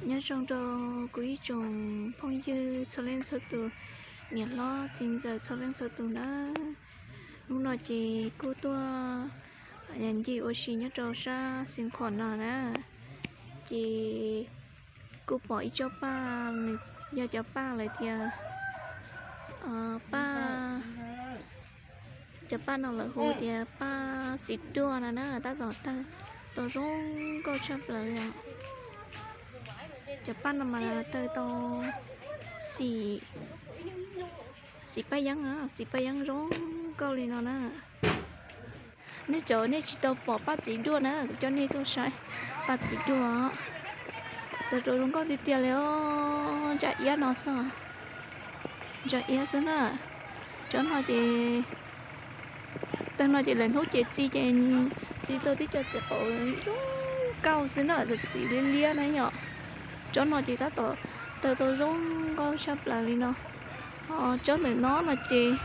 Nyob zoo rau kuv ib tsoom phooj ywg txhua leej txhua tus, niam hlob txiv ntxawm txhua leej txhua tus na. Hnub no ces kuj tuaj ncig ua si nyob rau sab Xeev Khuam no na, ces kuj pom ib tsob paj, nws yog cov paj lawv tias, paj, cov paj no lawv hu tias paj txiv duaj no na, tab tom tawg tau zoo nkauj tshaj plaws li os. Cov paj no mas tawg tau xim, xim paj yeeb, xim paj yeeb zoo nkauj li no na. Nej cov nej tsis tau pom paj txiv duaj na, kuv coj nej tuaj saib paj txiv duaj. Tawg rau zoo nkauj tiag tiag li os, ntsa iab no xwb, ntsa iab xwb na. Tsob no ces, tawg no ces lawv hnub ces txi ces txi tau tib co txiv qaub zoo nkauj xwb na, txim liab liab na yom. Tsob no ces tab tom tawg tau zoo nkauj tshaj plaws li no. Ho tsob ntawm no no ces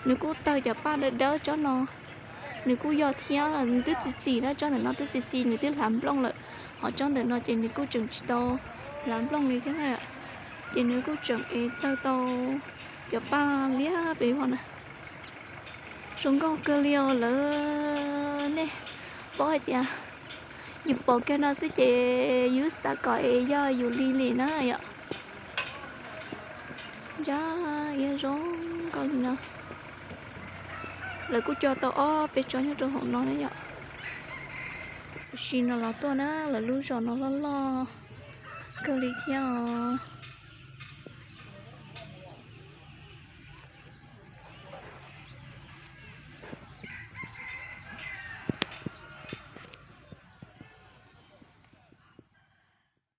nws kuj tawg cov paj dawb dawb, tsob no nws kuj yog thiab, nws twb txi txi na, tsob ntawm no twb txi txi nws twb hlav nplooj lawm. Ho tsob ntawm no ces nws kuj tseem tsis tau hlav nplooj li thiab na, ces nws kuj tseem ev tawg tau cov paj liab pes vog na. Zoo nkauj kawg li os lawm, nej paub hais tias yus pom kiag no xwb ces yus xav kom es yog yus li li na yom. Ntsa iab zoo nkauj li no. Lawv kuj cog tau ob peb tsob nyob rau hauv no na yom. Ua si no los tuaj na, lawv lub zos no loj loj kawg li thiab os.